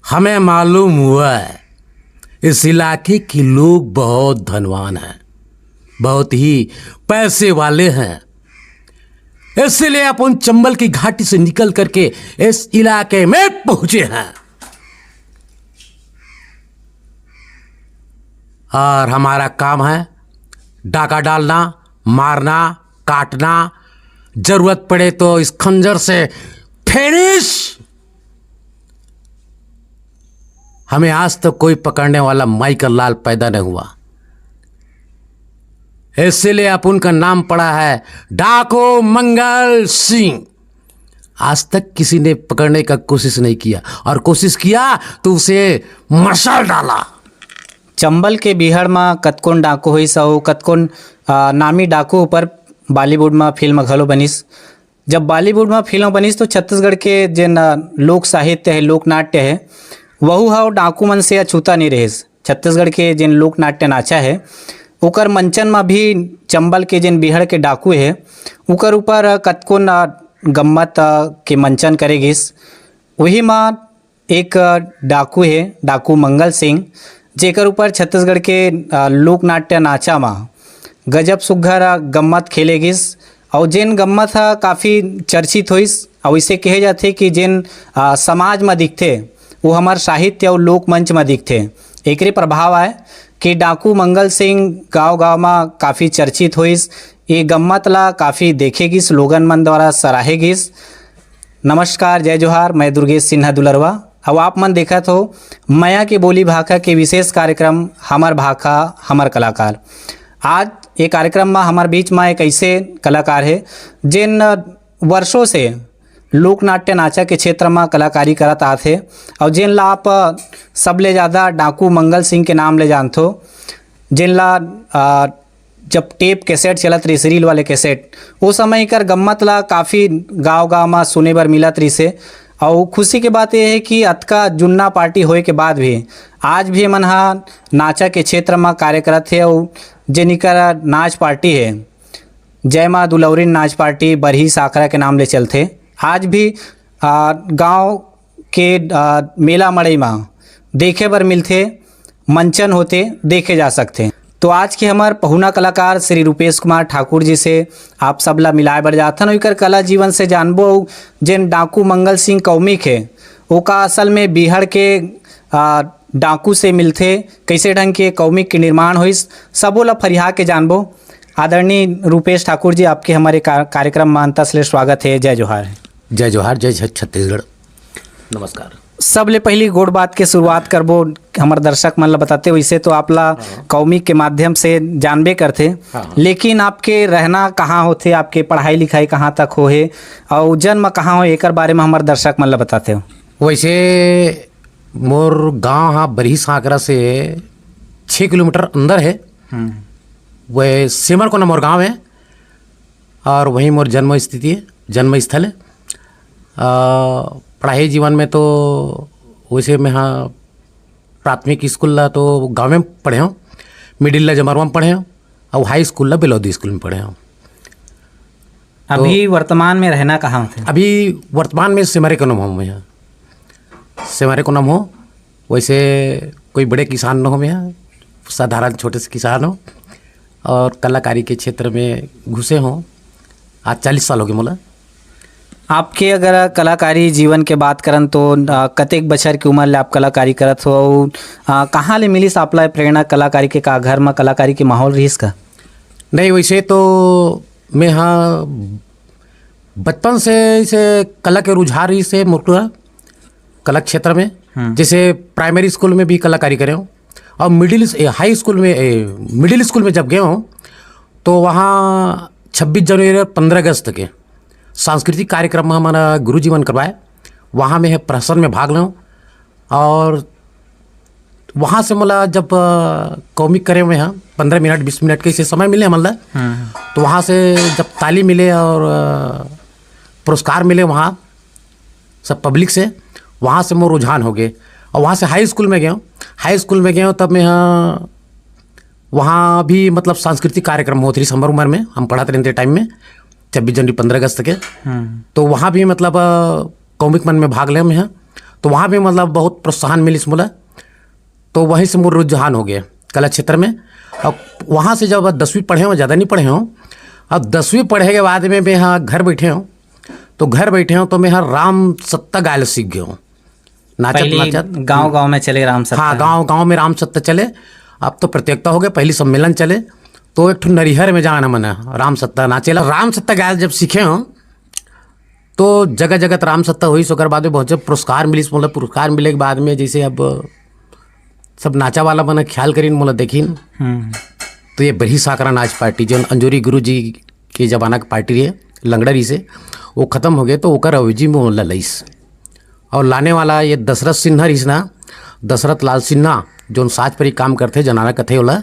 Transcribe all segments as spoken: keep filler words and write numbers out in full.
हमें मालूम हुआ है, इस इलाके के लोग बहुत धनवान हैं, बहुत ही पैसे वाले हैं, इसलिए अपन चंबल की घाटी से निकल करके इस इलाके में पहुंचे हैं। और हमारा काम है डाका डालना, मारना, काटना, जरूरत पड़े तो इस खंजर से फिनिश। हमें आज तक कोई पकड़ने वाला माइकल लाल पैदा नहीं हुआ, इसीलिए आप उनका नाम पड़ा है डाकू मंगल सिंह। आज तक किसी ने पकड़ने का कोशिश नहीं किया, और कोशिश किया तो उसे मसल डाला। चंबल के बिहड़ म कतकोन डाकू होइस अउ कतकोन, आ, नामी डाकू ऊपर बॉलीवुड म फिल्म घलो बनिस। जब बॉलीवुड म फिल्म बनिस तो छत्तीसगढ़ के जेन, आ, लोक साहित्य हे, लोकनाट्य हे, वहू ह डाकू मन से अछूता नहीं रहिस। छत्तीसगढ़ के जेन लोकनाट्य नाचा हे, ओकर मंचन म भी चंबल के जेन बिहड़ के डाकू हे, ओकर ऊपर कतकोन, आ, गम्मत, आ, के मंचन करे गिस। वही म एक डाकू हे, डाकू मंगल सिंह, जेकर ऊपर छत्तीसगढ़ के, अ, लोकनाट्य नाचा म गजब सुग्घर, अ, गम्मत खेले गिस। अउ जेन गम्मत ह काफ़ी चर्चित होइस, अउ इसे कहे जाथे कि जेन, अ, समाज म दिखथे, वो हमर साहित्य अउ लोकमंच म दिखथे। एकरे प्रभाव आय कि डाकू मंगल सिंह गांव-गांव म काफ़ी चर्चित होइस। ये गम्मत ला काफ़ी देखे गिस, लोगन मन द्वारा सराहे गिस। नमस्कार, जय जोहार, मैं दुर्गेश सिन्हा दुलरवा। अउ आप मन देखत हो मया के बोली भाखा के विशेष कार्यक्रम हमर भाखा हमर कलाकार। आज ये कार्यक्रम म हमर बीच म एक ऐसे कलाकार हे, जेन वर्षों से लोकनाट्य नाचा के क्षेत्र म कलाकारी करत आत हे, अउ जेन ला आप सबले ज़्यादा डाकू मंगल सिंह के नाम ले जानथो, जेन ला, आ, जब टेप कैसेट चलत रहिस, रील वाले कैसेट, ओ समय एकर गम्मत ला काफ़ी गांव-गांव म सुने बर मिलत रहिस हे। अउ खुशी के बात ये हे कि अतका जुन्ना पार्टी होए के बाद भी आज भी एमन ह नाचा के क्षेत्र म कार्य करत हे। अउ जेन एकर नाच पार्टी हे, जय माँ दुलौरिन नाच पार्टी, बरही साखरा के नाम ले चलथे। आज भी, आ, गांव के, आ, मेला मड़ई म देखे बर मिलथे, मंचन होथे, देखे जा सकथे। तो आज के हमर पहुना कलाकार श्री रूपेश कुमार ठाकुर जी से आप सब ला मिलाए बर जाथन, ओकर कला जीवन से जानबो, अउ जेन डाकू मंगल सिंह कौमिक हे, ओका असल में बिहड़ के, आ, डाकू से मिलथे, कैसे ढंग के कौमिक के निर्माण होइस, सबो ला फरिहा के जानबो। आदरणीय रूपेश ठाकुर जी, आपके हमारे का-, कार्यक्रम में अंतस ले स्वागत है। जय जोहार। जय जोहार, जय छ-, छत्तीसगढ़। नमस्कार। सबले पहली गोड़ बात के शुरुआत करबो, हमर दर्शक मन ला बताते, वैसे तो आप ला हाँ। कौमिक के माध्यम से जानबे करथे, हाँ, हाँ। लेकिन आपके रहना कहाँ होथे, आपके पढ़ाई लिखाई कहाँ तक होहे, अउ जन्म कहाँ होहे, एकर बारे में हमर दर्शक मन ला बताते हो। वैसे मोर गांव हा बरही सांकरा से छः किलोमीटर अंदर है। हम्म। वह सेमर कोना मोर गांव है और वहीं मोर जन्म स्थिति है, जन्म स्थल है। आ, पढ़ाई जीवन में तो वैसे मैं हाँ प्राथमिक स्कूल ला तो गाँव में पढ़े हूँ, मिडिल ला जमरवा में पढ़े हूँ और हाई स्कूल ला बेलौदी स्कूल में पढ़े हूँ। तो अभी वर्तमान में रहना कहाँ होथे? अभी वर्तमान में सेमरे कोना में हूँ मैं यहाँ। सेमरे कोना में हूँ। वैसे कोई बड़े किसान न हो मैं यहाँ, साधारण छोटे से किसान हो और कलाकारी के क्षेत्र में घुसे हों। आज चालीस साल हो गए मोला। आपके अगर कलाकारी जीवन के बात करन तो, अ, कतेक बछर के उमर ले आप कलाकारी करत हो अउ, अ, कहाँ ले मिलिस आप ला प्रेरणा कलाकारी के? का घर म कलाकारी के माहौल रहिस का? नहीं, वैसे तो मैं हाँ बचपन से इसे कला के रुझान रहिस हे मोर कला क्षेत्र में। हम्म। जैसे प्राइमरी स्कूल में भी कलाकारी करे हूँ और मिडिल, ए, हाई स्कूल में, ए, मिडिल स्कूल में जब गए हूँ तो वहाँ छब्बीस जनवरी और पन्द्रह अगस्त के सांस्कृतिक कार्यक्रम में हमारा गुरु जी मन करवाए, वहाँ में है प्रहसन में भाग लें और वहाँ से मोला जब, अ, कौमिक करे हुए हैं, पन्द्रह मिनट, बीस मिनट के इसे समय मिले हमन ला, हम्म। तो वहाँ से जब ताली मिले और, अ, पुरस्कार मिले वहाँ सब पब्लिक से, वहाँ से मोर रुझान हो गए। और वहाँ से हाई स्कूल में गए हूँ। हाई स्कूल में गए हूँ तब मैं, हाँ, वहाँ भी मतलब सांस्कृतिक कार्यक्रम होत रहिस हमर उमर में, हम पढ़त रहते टाइम में। छब्बीस जनवरी, पंद्रह अगस्त के। हम्म। तो वहाँ भी मतलब, अ, कौमिक मन में भाग ले मैं, हाँ। तो वहाँ भी मतलब बहुत प्रोत्साहन मिलिस मोला। तो वहीं से मोर रुझान हो गए कला क्षेत्र में। अब वहाँ से जब दसवीं पढ़े हों, ज़्यादा नहीं पढ़े हों, अब दसवीं पढ़े के बाद में मैं हाँ घर बैठे हों, तो घर बैठे हों तो मैं हाँ राम सत्ता गायल सीख गए हों। नाचत पहली नाचत गांव गांव में चले राम सत्ता। हाँ, गांव गांव में राम सत्ता चले। अब तो प्रतियोगिता हो गए, पहली सम्मेलन चले, तो एक ठो नरिहर में जाना मन राम सत्ता नाचे ला। राम सत्ता गायल जब सीखे हों, तो जगह जगह त राम सत्ता होइस, ओकर बाद में बहुत जब पुरस्कार मिलिस मोला। पुरस्कार मिले के बाद में जैसे अब सब नाचा वाला मन ख्याल करिन, मोला देखिन। हम्म। तो ये बरही साकरा नाच पार्टी, जो अंजोरी गुरु जी के जमाना के पार्टी रहे, लंगड़ा रहिसे, वो खत्म हो गए, तो ओकर अवजी में मोला लइस। और लाने वाला ये दशरथ सिन्हा रहिस ना, दशरथ लाल सिन्हा, जो साज पर ही काम करते, जनाना कथे ओला,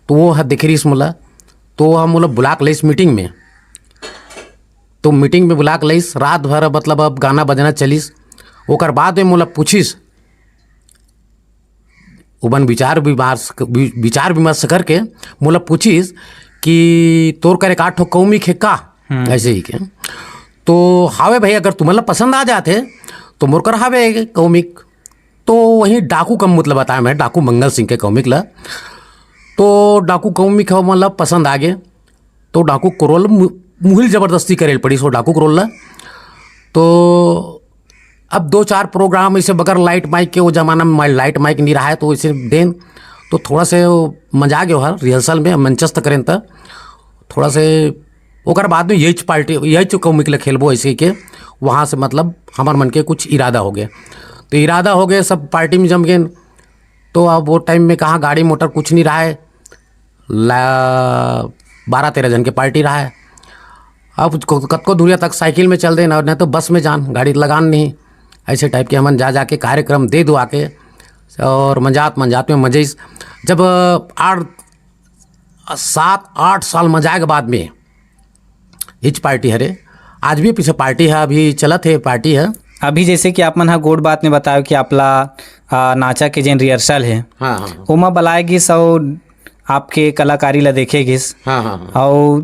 तो वो ह देखे रहिस मोला। तो वो ह मोला बुला के लइस मीटिंग में। तो मीटिंग में बुला के लइस, रात भर मतलब अब गाना बजाना चलिस। ओकर बाद में मोला पूछिस, ओमन विचार विमर्श, वि-, विचार विमर्श करके मोला पूछिस कि तोर कर एक आठ ठो कौमिक हे का? हम्म। ऐसे ही के। तो हावे भाई, अगर तुमन ला पसंद आ जाथे तो मोर कर हावे कौमिक। तो वहीं डाकू कम मतलब बताया मैं, डाकू मंगल सिंह के कौमिक ला। तो डाकू कौमिक ह मोला पसंद आ गे। तो डाकू करोल मु-, मुहिल जबरदस्ती करे ल पड़ी सो डाकू करोल ला। तो अब दो चार प्रोग्राम ऐसे बगैर लाइट माइक के, वो जमाना में लाइट माइक नहीं रहा है, तो इसे देन तो थोड़ा से वो मजा आ गया हर रिहर्सल में, मंचस्थ करें त थोड़ा से। ओकर बाद में यही पार्टी, यही कौमिक ला खेलबो ऐसे के, वहाँ से मतलब हमार मन के कुछ इरादा हो गए। तो इरादा हो गए, सब पार्टी में जम गए। तो अब वो टाइम में कहाँ गाड़ी मोटर कुछ नहीं रहा है, ला-, बारह तेरह जन के पार्टी रहा है। अब को-, कतको दूरिया तक साइकिल में चल देना, नहीं तो बस में जान, गाड़ी लगान नहीं। ऐसे टाइप के हमन जा जाके कार्यक्रम दे दुआ के और मजात मजात में मजे इस-, जब आठ, सात आठ साल मजाए के बाद में इच पार्टी हरे, आज भी पीछे पार्टी है, अभी चलत है पार्टी है। अभी जैसे कि आप मन हा गोठ बात में बतायो कि आपला, आ, नाचा के जेन रिहर्सल है, हाँ, हाँ, हाँ। ओमा बलाए गिस अउ आपके कलाकारी ला देखे गिस। हाँ, हाँ, हाँ। अउ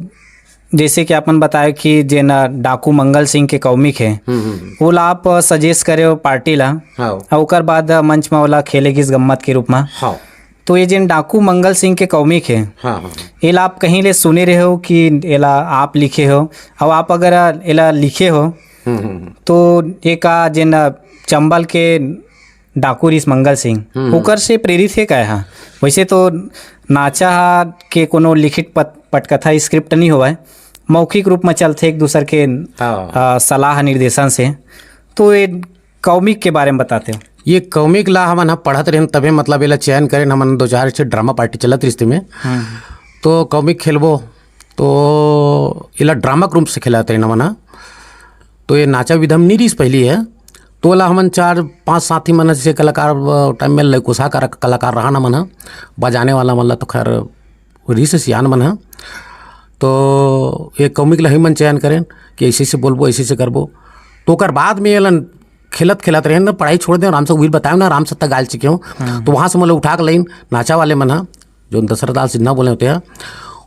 जैसे कि आप मन बतायो कि जेन, आ, डाकू मंगल सिंह के कौमिक है, हम्म, हम्म, हम्म। ओला आप सजेस्ट करे हो पार्टी ला, हाँ। अउ ओकर बाद मंच में ओला खेले गिस गम्मत के रूप में। हाँ। तो ये जेन डाकू मंगल सिंह के कौमिक है, हाँ, हाँ, हाँ। एला आप कहीं ले सुने रहे हो कि एला आप लिखे हो? अउ आप अगर एला लिखे हो, हम्म, हम्म, हम्म। तो ये का जेन चंबल के डाकू रिस मंगल सिंह, हम्म, हम्म। ओकर से प्रेरित है का? हाँ, वैसे तो नाचा हा के कोनो लिखित पट-, पटकथा स्क्रिप्ट नहीं होवय, मौखिक रूप में चलथे एक दूसर के, हाँ। आ, सलाह निर्देशन से। तो ये कौमिक के बारे में बताते हो? ये कौमिक ला हमन ह पढ़त रहेन, तभे मतलब एला चयन करेन। हमन दो चार ठे ड्रामा पार्टी चलत रिहिस तेमे। हम्म। तो कौमिक खेलबो, तो एला ड्रामा के रूप से खेलत रहेन हमन ह। तो ये नाचा विधा में नी रिहिस पहली है, तो ओला हमन चार पांच साथी मन ह, जैसे कलाकार, अ, टाइम में लैकोसा कर कलाकार रहन हमन ह, बजाने वाला मन ला तो खैर रिहिस सियान मन ह। तो ये कौमिक ला ही मन चयन करेन कि ऐसे ऐसे बोलबो, ऐसे ऐसे करबो। तो ओकर बाद में एला खेलत खेलत रहेन ना, पढ़ाई छोड़ देन, राम से उही बतायो ना, राम सत्ता गायल सीखे हों। हम्म। तो वहाँ से मोला उठा के लाइन नाचा वाले मन ह, जो दशरथ लाल सिन्हा बोले होते हैं।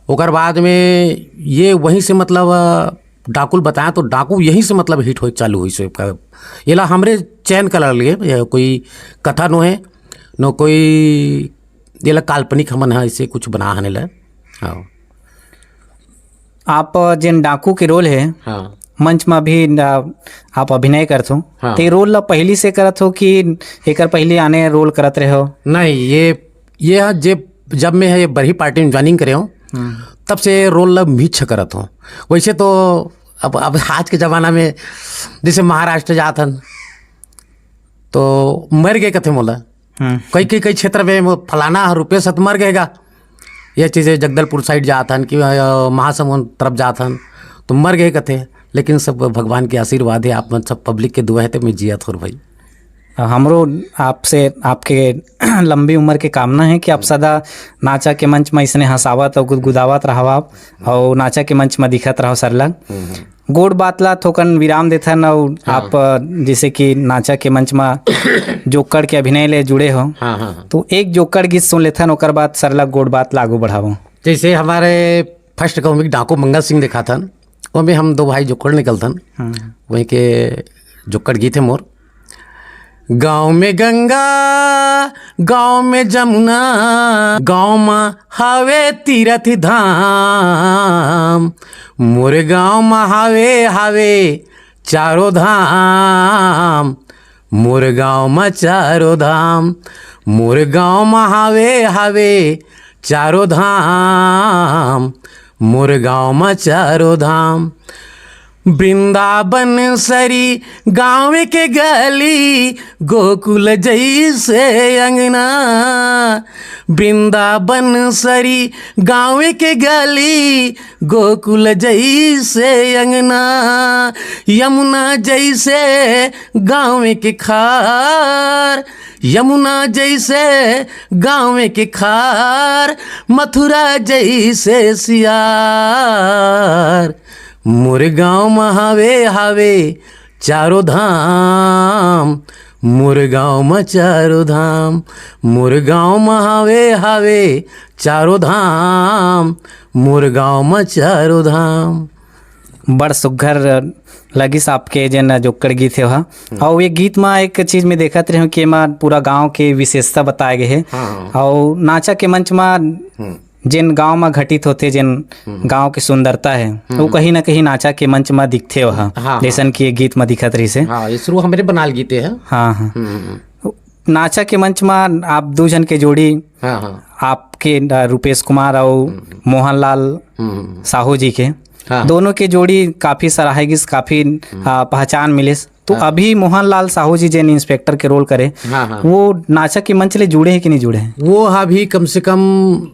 ओकर बाद में ये वहीं से मतलब, अ, डाकू ल बताया तो डाकू यहीं से मतलब हिट होए चालू होइस। एला हमरे चयन कर लिए, ये कोई कथा नो है, नो कोई एला काल्पनिक हमन ह ऐसे कुछ बना हन एला। हाँ। आप जेन डाकू के रोल है, हाँ। मंच में भी, आ, आप अभिनय करत हो, हाँ। ते रोल ला पहली से करत हो कि एकर पहले आने रोल करत रहे हो? नहीं, ये, ये ह जे, जब मैं ये बरही पार्टी में ज्वाइनिंग करे हों, हम्म। तब से रोल ला मिछ करत हों। वैसे तो अब, अब आज के जमाना में जैसे महाराष्ट्र जात हन, तो मर गए कथे मोला। हम्म। कई, कई, कई क्षेत्र में वो फलाना ह, रुपेश ह त मर गएगा। ये चीज़ें जगदलपुर साइड जात हन कि, अ, महासमुंद तरफ जात हन, तो मर गए कथे। लेकिन सब भगवान के आशीर्वाद है, आप मन सब पब्लिक के दुआ है, तो मैं जिया थोर भाई। हमरो आपसे, आपके लंबी उम्र के कामना है कि आप सदा नाचा के मंच में इसने हंसावत और गुदगुदावत रहो आप, और नाचा के मंच में दिखत रहो सरलग। हम्म, हम्म। गोठ बात ला थोकन विराम देथन अउ हाँ। आप, अ, जैसे कि नाचा के मंच म जोक्कड़ के अभिनय ले जुड़े हो, हाँ, हाँ, हाँ। तो एक जोक्कड़ गीत सुन लेथन, ओकर बाद सरलग गोठ बात ला आगू बढ़ावो। जैसे हमारे फर्स्ट कौमिक डाकू मंगल सिंह देखाथन, ओमे हम दो भाई जोक्कड़ निकलथन। हम्म। वहीं के जोक्कड़ गीत हे मोर। गाँव में गंगा, गाँव में जमुना, गाँव म हावे तीरथ धाम। मोर गाँव म हावे, हावे चारों धाम। मोर गाँव म चारों धाम, मोर गाँव म हावे, हावे चारों धाम। मोर गाँव म चारों धाम। वृंदावन सरी गाँव के गली, गोकुल जैसे अंगना। वृंदावन सरी गाँव के गली, गोकुल जैसे अंगना। यमुना जैसे गाँव के खार, यमुना जैसे गाँव के खार, मथुरा जैसे सियार। मोर गाँव म हावे, हावे चारों धाम। मोर गाँव म चारों धाम, मोर गाँव म हावे, हावे चारों धाम। मोर गाँव म चारों धाम। बड़ सुग्घर लगिस आपके जेन जोक्कड़ गीत हे ओहा। अउ ये गीत म एक चीज मैं देखत रहेंव कि एमा पूरा गांव के विशेषता बताए गे हे। हाँ, हाँ। अउ नाचा के मंच म हम्म। जेन गांव म घटित होथे, जेन हम्म। गांव के सुंदरता हे, हम्म। वो कहीं ना कहीं नाचा के मंच म दिखथे ओहा, हाँ, हाँ। जैसन कि ये गीत म दिखत रहिस हे। हाँ, ये शुरू हमरे बनाल गीते हे। हाँ, हाँ। हम्म, हम्म। नाचा के मंच म आप दू झन के जोड़ी, हाँ, हाँ। आपके, अ, रूपेश कुमार अउ हम्म। मोहनलाल हम्म। साहू जी के, हाँ। दोनों के जोड़ी काफी सराहे गिस, काफी, हम्म। अ, पहचान मिलिस। तो हाँ। अभी मोहनलाल साहू जी जेन इंस्पेक्टर के रोल करे, हाँ, हाँ। वो नाचा के मंच ले जुड़े हे कि नहीं जुड़े हे? वो अभी कम से कम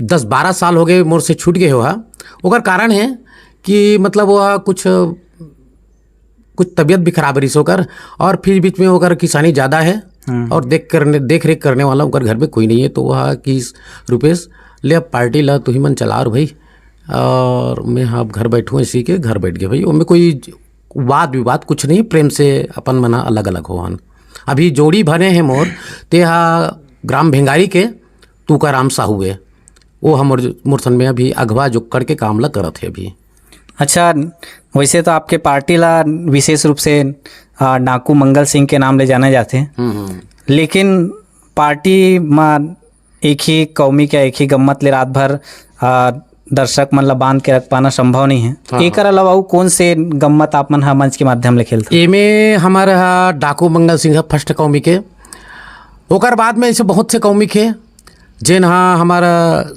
दस बारह साल हो गए, मोर से छूट गए हो हा। ओकर कारण है कि मतलब वो कुछ, कुछ तबीयत भी खराब रही ओकर, और फिर बीच में ओकर किसानी ज़्यादा है हम्म। और देख करने, देख रेख करने वाला ओकर घर में कोई नहीं है। तो वह कि "रुपेश, ले अब पार्टी ला, तू ही मन चला और भाई, और मैं हाँ अब घर बैठूँ, इसी के घर बैठ गए भाई।" ओमे कोई वाद विवाद कुछ नहीं, प्रेम से अपन मना अलग अलग होवन। अभी जोड़ी बने हैं मोर, ते हा ग्राम भेंगारी के तुकाराम साहू है, वो हमर मोर सन में अभी अगवा जोक्कड़ के काम ला करत है अभी। अच्छा, वैसे तो आपके पार्टी ला विशेष रूप से, आ, डाकू मंगल सिंह के नाम ले जाने जाते हैं, हम्म, हम्म। लेकिन पार्टी में एक ही कौमी के एक ही गम्मत ले रात भर, आ, दर्शक मन ला बांध के रख पाना संभव नहीं है। हाँ, एकर हाँ। अलावा अउ कौन से गम्मत आप मन हा मंच के माध्यम ले खेलते? एमे हमर हा डाकू मंगल सिंह हा फर्स्ट कौमी के, ओकर बाद में ऐसे बहुत से कौमी के, जेन हा हमर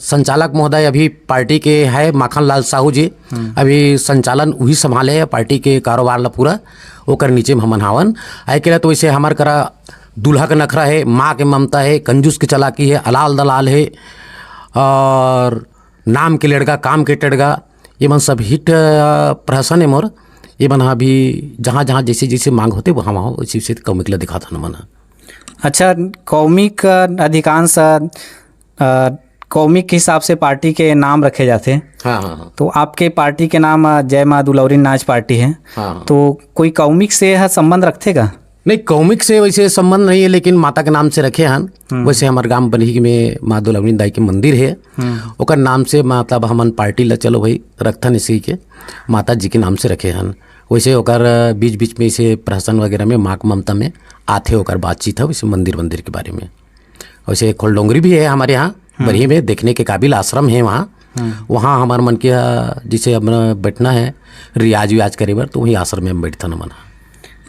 संचालक महोदय अभी पार्टी के है माखन लाल साहू जी, हम्म। अभी संचालन उही संभाले है पार्टी के कारोबार ला पूरा, ओकर नीचे में हमन हावन। आए के तो वैसे हमर करा दूल्हा के नखरा है, माँ के ममता है, कंजूस के चालाकी है, अलाल दलाल है, और नाम के लड़का काम के टड़गा, ये मन सब हिट, अ, प्रहसन है मोर। ये मन हा अभी जहाँ जहाँ जैसे जैसे मांग होते वहाँ वहाँ वैसे वैसे कौमिक ला दिखाथन मन हा। अच्छा, कौमिक अधिकांश, अ, कौमिक के हिसाब से पार्टी के नाम रखे जाते हैं। हाँ, हाँ, हाँ। तो आपके पार्टी के नाम, अ, जय माँ दुलौरी नाच पार्टी है। हाँ, हाँ। तो कोई कौमिक से यह संबंध रखते का? नहीं, कौमिक से वैसे संबंध नहीं है, लेकिन माता के नाम से रखे हन। हम्म। वैसे हमारे गांव बरही में माँ दुलौरी दाई के मंदिर है, हम्म। ओकर नाम से मतलब हमन पार्टी ला चलो भाई रखथन इसी के, माता जी के नाम से रखे हन। वैसे ओकर बीच बीच में इसे प्रहसन वगैरह में माँ के ममता में आथे ओकर बातचीत है वैसे मंदिर मंदिर के बारे में। वैसे खोलडोंगरी भी है हमारे यहाँ, हम्म। बरही में देखने के काबिल आश्रम है वहाँ। हम्म। वहाँ हमारे मन के, अ, जैसे अपना बैठना है, रियाज वियाज करे बर, तो वही आश्रम में बैठथन हमन।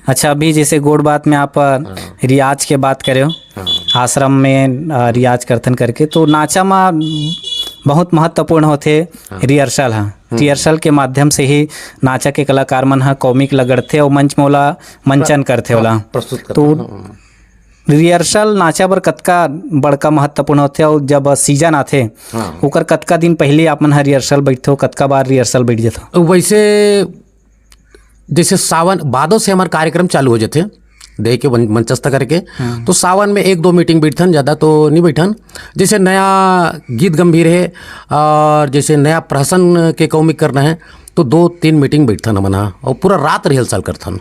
अच्छा, अभी जैसे गोठ बात में आप, अ, हाँ। रियाज के बात करे हो, हाँ। आश्रम में, अ, रियाज करथन करके, तो नाचा मा बहुत महत्वपूर्ण होथे हाँ। रिहर्सल हा। हम्म। रिहर्सल के माध्यम से ही नाचा के कलाकार मन हा कौमिक ला गढ़थे अउ मंच में ओला मंचन प्र-, करथे ओला। प्रस्तुत करथे। तो हाँ। रिहर्सल नाचा बर कतका बड़का महत्वपूर्ण होथे, अउ जब सीजन आथे, हाँ। ओकर कतका दिन पहिली आप मन ह रिहर्सल बइठथव, कतका बार रिहर्सल बइठ जथव? वैसे जैसे सावन भादो से हमर कार्यक्रम चालू हो जथे, दे के मन-, मंचस्थ करके, हाँ। तो सावन में एक दो मीटिंग बइठथन, ज़्यादा तो नहीं बइठन। जैसे नया गीत गंभीर है और जैसे नया प्रहसन के कौमिक करना है, तो दो तीन मीटिंग बइठथन हमन ह, और पूरा रात रिहर्सल करथन।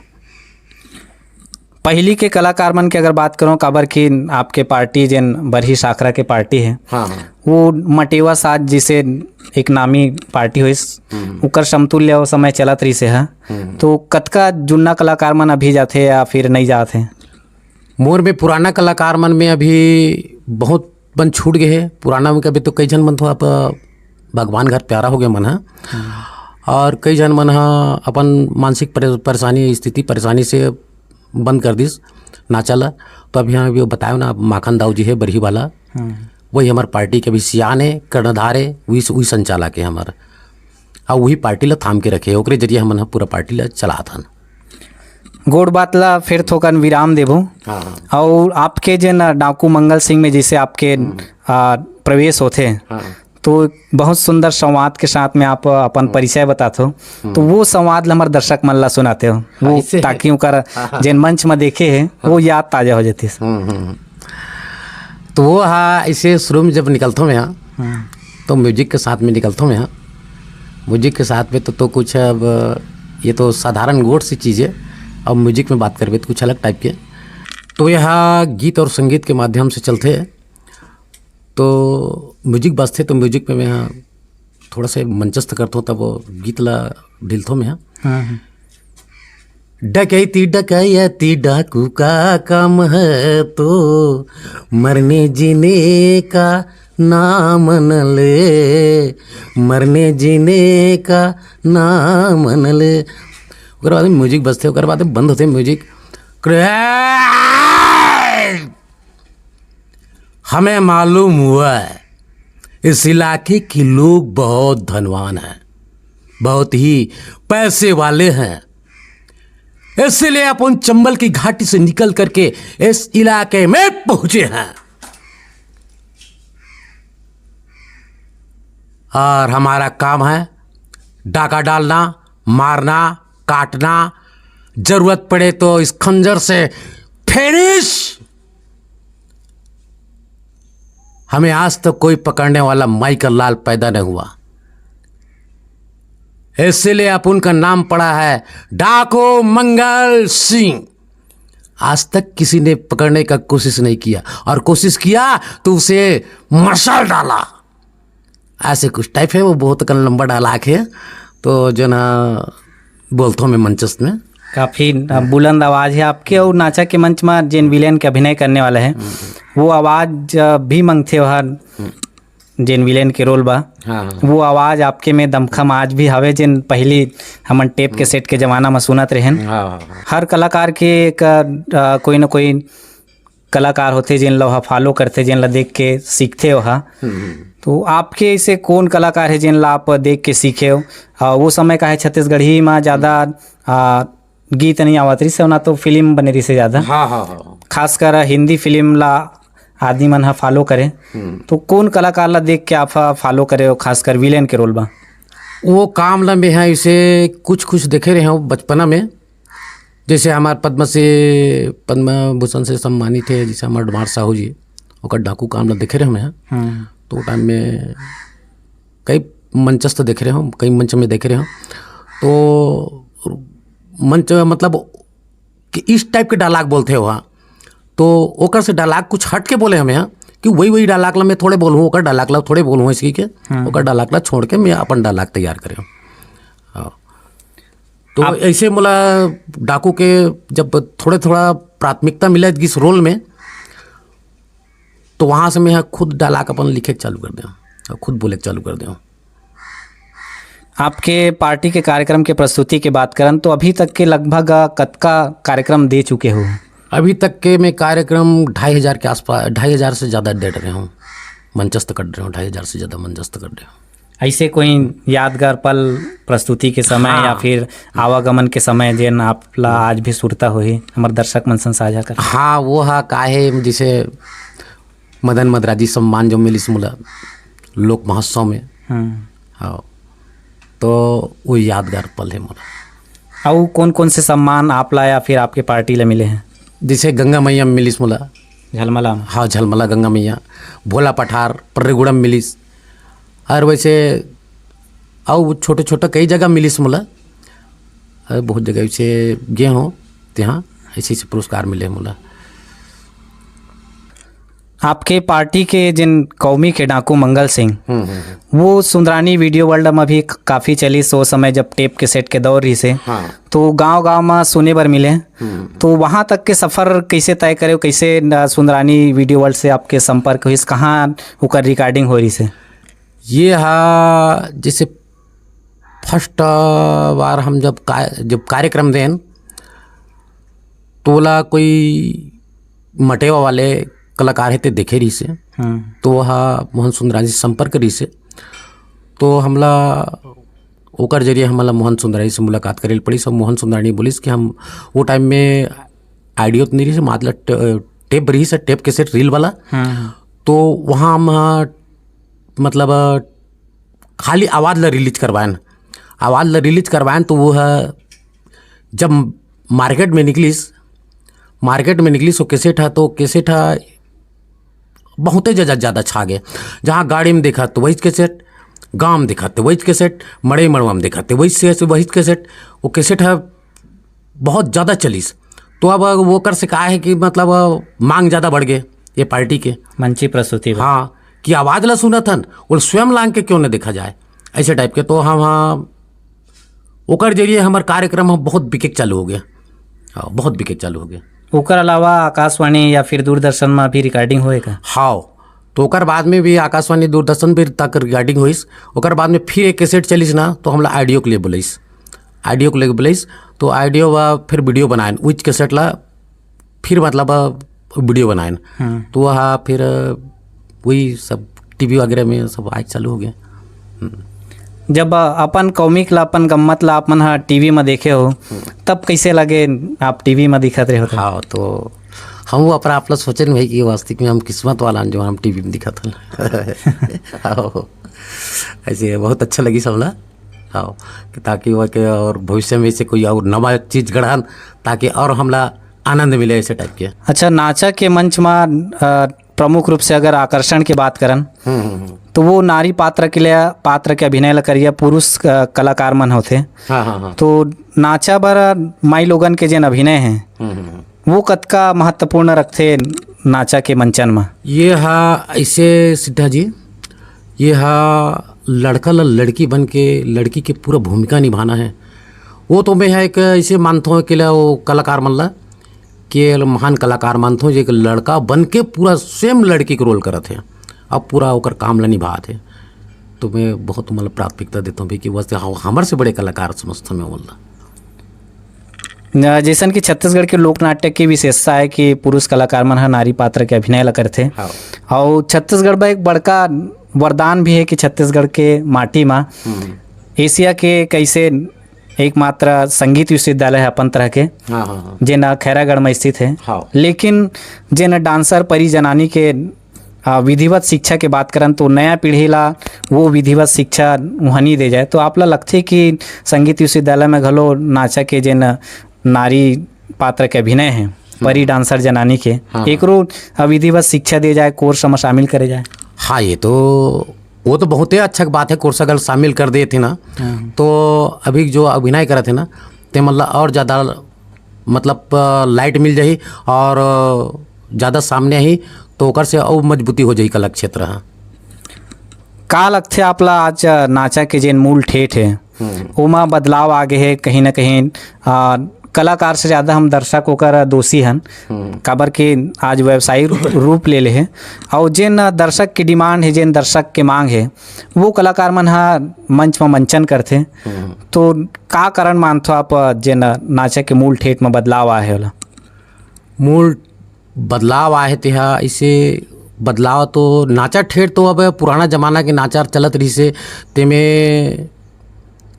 पहिली के कलाकार मन के अगर बात करूँ, काबर कि आपके पार्टी जेन बरही शाखरा के पार्टी हे, हाँ, हाँ। वो मटेवा साज जिसे एक नामी पार्टी होइस, हम्म। ओकर समतुल्य वो समय चलत रहिस हे। हम्म। तो कतका जुन्ना कलाकार मन अभी जाथे या फिर नहीं जात हे? मोर में पुराना कलाकार मन में अभी बहुत मन छूट गए हे। पुराना में कभी तो कई झन मन तो आप भगवान घर प्यारा हो गए मन ह। हम्म। और कई झन मन ह अपन मानसिक परे-, परेशानी, स्थिति परेशानी से बंद कर दिस नाचा ला। तो अभी हम अभी बतायो ना, माखन दाऊ जी हे बरही वाला, हम्म। वही हमार पार्टी के अभी सियान हे, कर्णधार हे, वही, वही संचालक हे हमार। और वही पार्टी ला थाम के रखे, ओकरे जरिए हमन ह पूरा पार्टी ला चलात हन। गोड़ बात ला फिर थोकन विराम देबो। हाँ, हाँ। और आपके जेन डाकू मंगल सिंह में जैसे आपके, हम्म। आ, प्रवेश होथे, हाँ। तो बहुत सुंदर संवाद के साथ में आप अपन हम्म। परिचय बताथो। हम्म। तो वो संवाद ला हमर दर्शक मन ला सुनाते हो, वो ऐसे? ताकि ओकर हाँ, हाँ। जेन मंच में देखे हे, हाँ। वो याद ताजा हो जाती। हम्म, हम्म, हम्म। तो वो हा, इसे शुरू में जब निकलता हूँ मैं यहाँ, हम्म। तो म्यूजिक के साथ में निकलता हूँ मैं यहाँ। म्यूजिक के साथ में तो, तो कुछ अब ये तो साधारण गोट सी चीज़ है, अब म्यूजिक में बात करबे तो कुछ अलग टाइप के। तो यहाँ गीत और संगीत के माध्यम से चलते हैं। तो म्यूजिक बजथे तो म्यूजिक में मैं ह थोड़ा से मंचस्थ करथों, तब वो गीत ला ढिलथों मैं ह। हाँ, हाँ। डकैती डकैती डाकू का काम है तो मरने जीने का नाम न ले, मरने जीने का नाम न ले। ओकर बाद म्यूजिक बजथे, ओकर बाद बंद होथे म्यूजिक। हमें मालूम हुआ है, इस इलाके के लोग बहुत धनवान हैं, बहुत ही पैसे वाले हैं, इसीलिए अपन चंबल की घाटी से निकल करके इस इलाके में पहुंचे हैं। और हमारा काम है डाका डालना, मारना, काटना, जरूरत पड़े तो इस खंजर से फिनिश। हमें आज तक कोई पकड़ने वाला माइकल लाल पैदा नहीं हुआ, इसीलिए आप उनका नाम पड़ा है डाकू मंगल सिंह। आज तक किसी ने पकड़ने का कोशिश नहीं किया, और कोशिश किया तो उसे मसल डाला। ऐसे कुछ टाइप है, वो बहुत कन लंबा डायलॉग है। तो जो ना बोलता हूँ मैं मंचस्थ में। काफ़ी, अ, बुलंद आवाज़ है आपके, और नाचा के मंच में जेन विलेन के अभिनय करने वाला है, हम्म। वो आवाज़, अ, भी मंगथे वह, हम्म। जेन विलेन के रोल बा, हाँ, हाँ। वो आवाज़ आपके में दमखम आज भी हवे, जेन पहली हमन टेप के हम्म। सेट के जमाना में सुनत रहेन। हाँ, हाँ, हाँ। हर कलाकार के एक, अ, कोई ना कोई कलाकार होथे, जेन ला ओहा फॉलो करथे, जेन ला देख के सीखथे ओहा। हम्म, हम्म। तो आपके ऐसे कौन कलाकार है, जेन ला आप देख के सीखे हो? आ, वो समय का है, छत्तीसगढ़ी में ज़्यादा, हम्म। आ, गीत नहीं आवत रहिस, ना तो फिल्म बने रहिस ज़्यादा। हाँ, हाँ, हाँ, हाँ। खासकर हिंदी फिल्म ला आदमी मन ह फॉलो करे। हम्म। तो कौन कलाकार ला देख के आप ह फॉलो करे हो, खासकर विलेन के रोल बा? वो काम ला मैं ह इसे कुछ, कुछ देखे रहे हो बचपना में। जैसे हमार पद्मश्री, पद्म भूषण से सम्मानित है, जैसे हमार डोमार साहू जी, ओकर डाकू काम ला देखे रहे हमें। हम्म। तो वो टाइम में कई मंचस्थ देखे रहे हो, कई मंच में देखे रहे हो। तो मंच, मतलब कि इस टाइप के डायलॉग बोलते हो, हाँ, तो ओकर से डायलॉग कुछ हट के बोले हमें, हाँ, कि वही, वही डायलॉग ला मैं थोड़े बोलूँ, ओकर डायलॉग ला थोड़े बोलूँ, इसकी के, हम्म। ओकर डायलॉग ला छोड़ के मैं अपन डायलॉग तैयार करे हूँ। हाँ। तो आप ऐसे मोला डाकू के जब थोड़े थोड़ा प्राथमिकता मिले इस रोल में, तो वहाँ से मैं ह खुद डायलॉग अपन लिखे के चालू कर दें और खुद बोले के चालू कर दें। आपके पार्टी के कार्यक्रम के प्रस्तुति के बात करन, तो अभी तक के लगभग, अ, कतका कार्यक्रम दे चुके हो? अभी तक के मैं कार्यक्रम ढाई हज़ार के आसपास, ढाई हज़ार से ज़्यादा दे रहे हूँ, मंचस्थ कर रहे हूँ, ढाई हज़ार से ज़्यादा मंचस्थ कर रहे हूँ। ऐसे कोई यादगार पल प्रस्तुति के समय हाँ। या फिर आवागमन के समय, जेन आप ला आज भी सुरता होही, हमर दर्शक मन संग साझा कर? हाँ, वो हा का है, जैसे मदन मदराजी सम्मान जो मिलिस मोला लोक महोत्सव में। हम्म। हाँ, तो वो यादगार पल है मोला। अउ कौन-कौन से सम्मान आप ला या फिर आपके पार्टी ला मिले हैं? जैसे गंगा मैया में मिलिस मोला। झलमला में? हाँ, झलमला गंगा मैया, भोला पठार, पर्रीगुड़ा में मिलिस। और वैसे अउ छोटे-छोटे कई जगह मिलिस मोला। अरे, बहुत जगह वैसे गे हों तेहाँ, ऐसे ऐसे पुरस्कार मिले हे मोला। आपके पार्टी के जिन कौमी के डाकू मंगल सिंह, हम्म, हम्म, हम्म। वो सुंदरानी वीडियो वर्ल्ड में भी क-, काफी चलिस, वो समय जब टेप कैसेट के दौर रहिस हे, हाँ। तो गांव-गांव में सुने बर मिले। हम्म। तो वहां तक के सफर कैसे तय करे, कैसे, अ, सुंदरानी वीडियो वर्ल्ड से आपके संपर्क होइस, कहां ओकर रिकॉर्डिंग हो रहिस हे? ये हा, जैसे फर्स्ट बार हम जब का-, जब कार्यक्रम देन, तो ओला कोई मटेवा वाले कलाकार हे ते देखे रहिस हे। हम्म। तो वह मोहन सुंदरानी से संपर्क रहिस हे। तो हमला ओकर जरिए हमला मोहन सुंदरानी से मुलाकात करे ल पड़िस। और मोहन सुंदरानी बोलिस कि हम वो टाइम में ऑडियो तो नहीं रहिस हे, मतलब ट-, टेप रहिस हे, टेप कैसेट रील वाला। हम्म। तो वहाँ हम, मतलब, खाली आवाज़ ला रिलीज करवाएन। आवाज़ ला रिलीज करवाएन तो वो ह जब मार्केट में निकलिस, मार्केट में निकलिस वो कैसेट ह, तो कैसेट ह बहुते ज़्यादा, ज़्यादा छा गे। जहाँ गाड़ी में देखा तो वही कैसेट, गाँव में देखा तो वही कैसेट, मड़ई मड़वा में देखा तो वही से, वही कैसेट। वो कैसेट ह बहुत ज़्यादा चलिस। तो अब वो कर से का हे कि मतलब मांग ज़्यादा बढ़ गे ये पार्टी के। मंची प्रस्तुति बर। हाँ, कि आवाज़ ला सुनत हन, वो स्वयं लांग के क्यों न देखा जाए, ऐसे टाइप के। तो हम, हाँ, ओकर जरिए हमर कार्यक्रम ह बहुत बिकेक चालू हो गे। हाँ, बहुत बिकेक चालू हो गे। ओकर अलावा आकाशवाणी या फिर दूरदर्शन में भी रिकॉर्डिंग होए का? हाँ, तो ओकर बाद में भी आकाशवाणी, दूरदर्शन भी तक रिकॉर्डिंग होइस। ओकर बाद में फिर एक कैसेट चलिस ना, तो हमला ऑडियो के लिए बुलाइस, ऑडियो के लिए बुलाइस, तो ऑडियो वा फिर वीडियो बनाएन, उच कैसेट ला फिर, मतलब, वीडियो बनाएन। हम्म। तो वह फिर वही सब टीवी वगैरह में सब आए चालू हो गए। हम्म। जब अपन कॉमिक ला, अपन गम्मत ला अपन ह टीवी में देखे हो, हम्म। तब कैसे लगे आप टीवी में दिखत रहे हो तो? हाँ, तो हम वो अपना आप ला सोचेन भाई कि वास्तविक में हम किस्मत वाला हन जो हम टीवी में दिखत हन। हाँ, ऐसे बहुत अच्छा लगिस हमला। हाँ, कि ताकि वो के और भविष्य में ऐसे कोई और नवा चीज गढ़न, ताकि और हमला आनंद मिले ऐसे टाइप के। अच्छा, नाचा के मंच में, अ, प्रमुख रूप से अगर आकर्षण की बात करन, हम्म, हम्म, हम्म। तो वो नारी पात्र के लिए, पात्र के अभिनय ला करिया पुरुष, अ, कलाकार मन होथे। हाँ, हाँ, हाँ। तो नाचा बर माई लोगन के जेन अभिनय हे, हम्म, हम्म, हम्म। वो कतका महत्वपूर्ण रखथे नाचा के मंचन में? ये हा ऐसे सिद्धा जी, ये हा लड़का ला लड़की बन के, लड़की के पूरा भूमिका निभाना है। वो तो मैं हा एक ऐसे मानथों कि ला वो कलाकार मन ला, कि ये महान कलाकार मानथों, जो एक लड़का बन के पूरा सेम लड़की के रोल करत हे, अब पूरा ओकर काम ला निभात हे। तो मैं बहुत, मतलब, प्राथमिकता देथों भाई कि वैसे हम-, हमर से बड़े कलाकार समझथों मैं ओला। न, जैसन कि छत्तीसगढ़ के लोक नाट्य की विशेषता है कि पुरुष कलाकार मन ह नारी पात्र के अभिनय ला करथे। हाँ। अउ छत्तीसगढ़ में एक बड़का वरदान भी है कि छत्तीसगढ़ के माटी मा हम्म। एशिया के कैसे एकमात्र संगीत विश्वविद्यालय है अपन तरह के, हाँ, हाँ, हाँ। जेन खैरागढ़ में स्थित है। हाँ। लेकिन जेन डांसर परी जनानी के आ, विधिवत शिक्षा के बात करन तो नया पीढ़ी ला वो विधिवत शिक्षा उहाँ नी दे जाए। तो आप ला लगथे कि संगीत विश्वविद्यालय में घलो नाचा के जेन नारी पात्र के अभिनय है, परी डांसर जनानी के, हाँ। एकरो, आ, विधिवत शिक्षा दे जाए, कोर्स में शामिल करे जाए? हाँ, ये तो, वो तो बहुते अच्छा बात है, कोर्स अगर शामिल कर देथे ना, हाँ। तो अभी जो अभिनय करत हे ना, ते मन ला और ज़्यादा, मतलब, अ, लाइट मिल जाही और, अ, ज़्यादा सामने आही, तो ओकर से अउ मजबूती हो जाही कला क्षेत्र ह। का लगथे आप ला आज, अ, नाचा के जेन मूल ठेठ हे, हम्म। ओमा बदलाव आ गे हे कहीं ना कहीं? अ, कलाकार से ज़्यादा हम दर्शक ओकर दोषी हन, हम्म। काबर के आज व्यवसायिक रूप ले ले हे, अउ जेन दर्शक के डिमांड हे, जेन दर्शक के मांग हे, वो कलाकार मन ह मंच म मंचन करथे। हम्म। तो का कारण मानथो आप, जेन नाचा के मूल ठेठ म बदलाव आए हे ओला? मूल बदलाव आए हे तेहा, इसे बदलाव तो नाचा ठेठ तो अब पुराना जमाना के नाचा चलत रहिसे, तेमे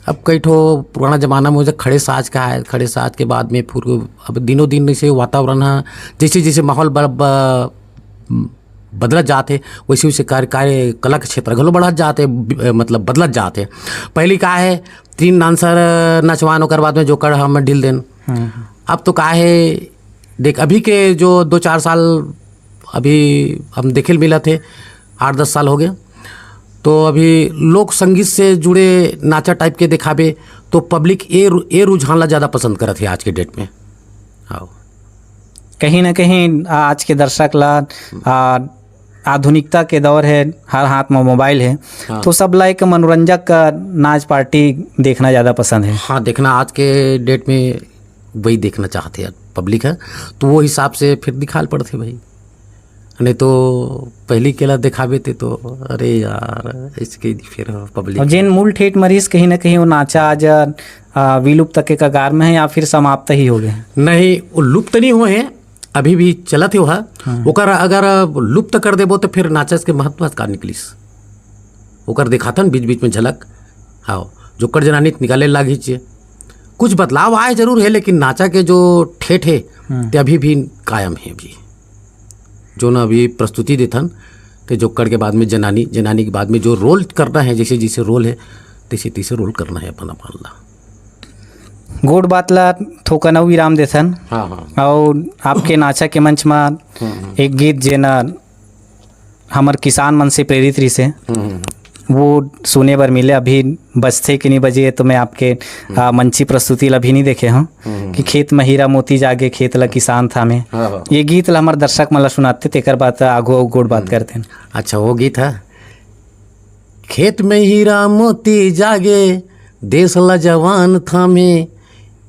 अब कई ठो पुराना जमाना में वो जो खड़े साज का है, खड़े साज के बाद में फिर अब दिनों दिन जैसे वातावरण है, जैसे जैसे माहौल ब-, ब-, बदलत जात हे, वैसे वैसे कार्य, कार्य कला के क्षेत्र घलो बढ़त जात हे, ब-, मतलब बदलत जात हे। पहली का है, तीन डांसर नचवान, ओकर बाद में जोकर हम ढील देन। हम्म। अब तो का है, देख, अभी के जो दो चार साल अभी हम देखे ल मिलत हे, आठ दस साल हो गए, तो अभी लोक संगीत से जुड़े नाचा टाइप के दिखाबे, तो पब्लिक ए रु-, ए रुझान ला ज़्यादा पसंद करत हे आज के डेट में। हाँ। कहीं ना कहीं आज के दर्शक ला, आ, आधुनिकता के दौर है, हर हाथ में मोबाइल है, हाँ। तो सब ला एक मनोरंजक, आ, नाच पार्टी देखना ज़्यादा पसंद है। हाँ, देखना आज के डेट में वही देखना चाहते हैं पब्लिक है, तो वो हिसाब से फिर दिखाल पड़ते भाई, नहीं तो पहली केला दिखावे थे तो अरे यार इसके फिर पब्लिक और जिन मूल ठेठ मरीज कहीं ना कहीं वो नाचा आज, आ, विलुप्त के कगार में है या फिर समाप्त ही हो गए? नहीं, वो लुप्त नहीं हुए हैं, अभी भी चलत हे ओहा। हाँ। ओकर अगर लुप्त कर देबो तो फिर नाचस के महत्व का निकलिस? ओकर दिखाथन बीच बीच में झलक। हाँ, जोक्कड़ जनानी त निकाले लागिच। कुछ बदलाव आए जरूर है, लेकिन नाचा के जो ठेठ है, हम्म। ते अभी भी कायम है अभी। जो ना अभी प्रस्तुति देथन, ते जोक्कड़ के बाद में जनानी, जनानी के बाद में जो रोल करना है, जैसे जैसे रोल है, तैसे तैसे रोल करना है अपन अपन ला। गोठ बात ला थोकन अउ विराम देथन। हाँ, हाँ। अउ आपके नाचा के मंच मा हम्म, हम्म। एक गीत जेन हमर किसान मन से प्रेरित रहिसे, हम्म, हम्म। वो सुने बर मिले। अभी बजथे कि नहीं बजे, तो मैं आपके, हम्म। आ, मंची प्रस्तुति ला भी नहीं देखे हूँ हम्म। कि खेत में हीरा मोती जागे, खेत ला किसान थामे। हाँ, हाँ। ये गीत ला हमर दर्शक मन ला सुनाते, तेकर बाद आगू अउ गोठ बात हम्म। करते हैं। अच्छा, वो गीत है, खेत में हीरा मोती जागे, देश ला जवान थामे।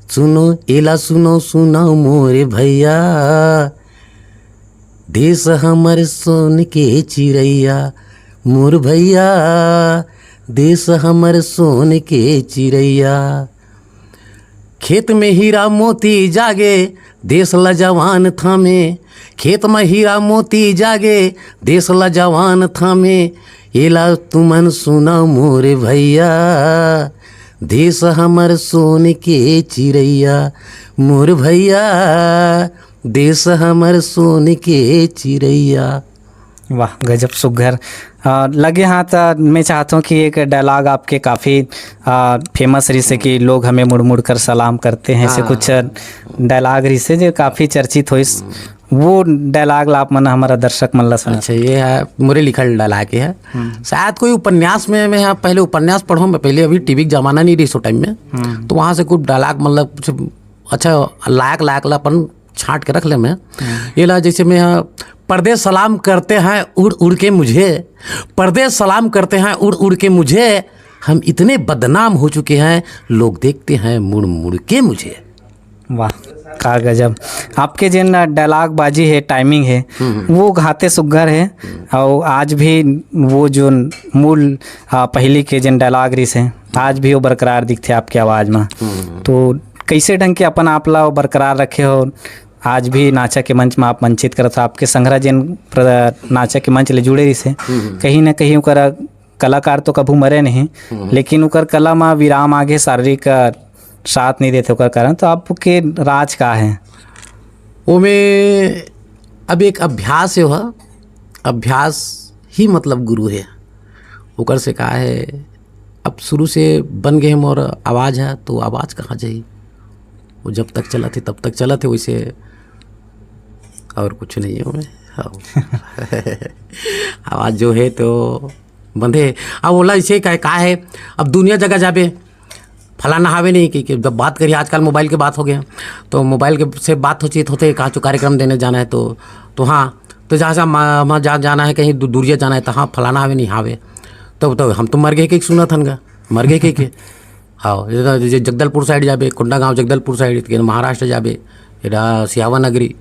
सुनो, एला सुनो, सुनो मोरे भैया, देश हमर सोन के चिरैया, मोर भैया, देश हमर सोन के चिरैया। खेत में हीरा मोती जागे, देश ला जवान थामे। खेत में हीरा मोती जागे, देश ला जवान थामे। एला तुमन सुना मोर भैया, देश हमर सोन के चिरैया, मोर भैया, देश हमर सोन के चिरैया। वाह, गजब सुग्घर। आ, लगे हाथ, आ, मैं चाहता हूँ कि एक डायलॉग आपके काफ़ी, आ, फेमस रहिसे कि लोग हमें मुड़ मुड़ कर सलाम करते हैं, ऐसे हाँ। कुछ डायलॉग रहिसे जो काफ़ी चर्चित होइस। वो डायलॉग ला आप मन हमारा दर्शक मन ला सुना। अच्छा, ये है मोरे लिखल डायलॉग है। हम्म। शायद कोई उपन्यास में, मैं यहाँ पहले उपन्यास पढ़ो, मैं पहले अभी टीवी का जमाना नहीं रही सो टाइम में, हम्म। तो वहाँ से कुछ डायलॉग मतलब कुछ अच्छा लायक लायक ला अपन छांट के रख ले मैं। हम्म। ये ला जैसे मैं यहाँ, "परदेश सलाम करते हैं उड़ उड़ के मुझे, परदेश सलाम करते हैं उड़ उड़ के मुझे, हम इतने बदनाम हो चुके हैं, लोग देखते हैं मुड़ मुड़ के मुझे।" वाह, का गजब। आपके जेन डायलॉग बाजी है, टाइमिंग है, हम्म। वो घाते सुग्घर है। हम्म। और आज भी वो जो मूल, आ, पहली के जेन डायलॉग रहिसे, आज भी वो बरकरार दिखते आपके आवाज़ में। हम्म। तो कैसे ढंग के अपन आप ला वो बरकरार रखे हो? आज भी नाचा के मंच में आप मंचित करत हो, आपके संघरा जेन प्र-, नाचा के मंच ले जुड़े रहिसे, हम्म। कहीं ना कहीं ओकर कलाकार तो कभू मरे नहीं, हम्म। लेकिन ओकर कला में विराम आगे शारीरिक, आ, साथ नहीं देते ओकर कारण। तो आपके राज का है? ओमे अब एक अभ्यास है, वह अभ्यास ही मतलब गुरु है। ओकर से का है, अब शुरू से बन गए मोर आवाज़ है, तो आवाज़ कहाँ जाई? वो जब तक चलत है, तब तक चलत है, वैसे और कुछ नहीं है ओमे। हाँ। आवाज़ जो है तो बंधे। अब ओला इसे का, का है, अब दुनिया जगह जाबे, फलाना हावे नहीं कि, कि जब बात करिए, आजकल मोबाइल के बात हो गया, तो मोबाइल के से बात हो, चीत होते, कहाँ चो कार्यक्रम देने जाना है तो, तो हाँ, तो जहाँ से हम, हम जा, जाना है कहीं दू-, दूरिया जाना है तो हाँ, फलाना हावे नहीं हावे, तो, तो हम तो मर गए के सुना थन गा, मर गए के, के। हाँ, ये तो, ये जगदलपुर साइड जाबे, कोंडागांव जगदलपुर साइड, ये महाराष्ट्र जाबे, ये रहा सियावा नगरी,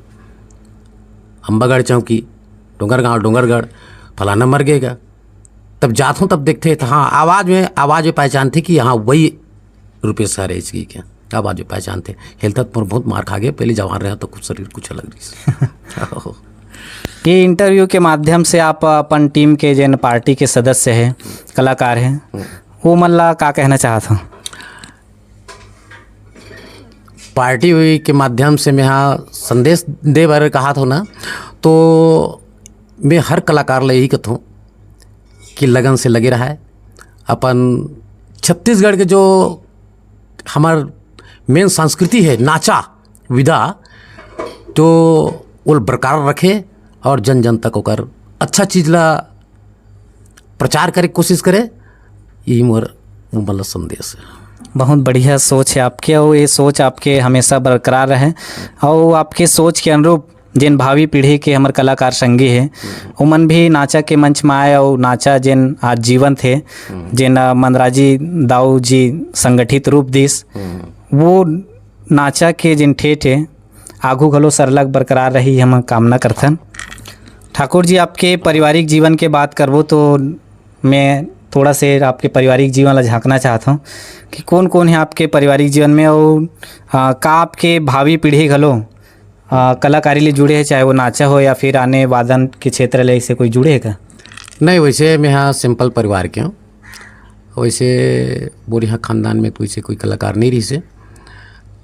अम्बागढ़ चौकी, डोंगरगांव, डोंगरगढ़, फलाना मर गए गा। तब जात हूँ, तब देखते हैं, तो हाँ, आवाज़ में, आवाज़ में पहचानते कि हाँ, वही रुपेश सर है इसकी क्या। आवाज़ में पहचानते। हेल्थ मोर बहुत मार खा गया, पहले जवान रहा तो कुछ शरीर कुछ अलग रही। ये इंटरव्यू के माध्यम से आप अपन टीम के, जेन पार्टी के सदस्य है, कलाकार हैं, वो मन ला का कहना चाहत हो? पार्टी हुई के माध्यम से मैं हाँ संदेश दे बर कहा था ना, तो मैं हर कलाकार ले यही कहता हूँ कि लगन से लगे रहा है। अपन छत्तीसगढ़ के जो हमार मेन संस्कृति है, नाचा विधा, तो वो बरकरार रखे और जन जन तक ओकर अच्छा चीज ला प्रचार करे के कोशिश करे। यही मोर, वो मतलब संदेश है। बहुत बढ़िया सोच है आपके, और ये सोच आपके हमेशा बरकरार रहे, और आपके सोच के अनुरूप जेन भावी पीढ़ी के हमर कलाकार संगी हे, ओमन भी नाचा के मंच म आए अउ नाचा जेन आज जीवंत हे, जेन, अ, मंदराजी दाऊ जी संगठित रूप दिस, वो नाचा के जेन ठेठ हे, आघू घलो सरलग बरकरार रही, हम कामना करथन। ठाकुर जी, आपके पारिवारिक जीवन के बात करबो तो मैं थोड़ा से आपके पारिवारिक जीवन ला झांकना चाहत हूँ कि कौन कौन है आपके पारिवारिक जीवन में, और, अ, का आपके भावी पीढ़ी घलो, अ, कलाकारी ले जुड़े है, चाहे वो नाचा हो या फिर आने वादन के क्षेत्र ले, ऐसे कोई जुड़े है का? नहीं, वैसे मैं यहाँ सिंपल परिवार के हूँ। वैसे मोर यहाँ खानदान में कोई से कोई कलाकार नहीं रहिसे,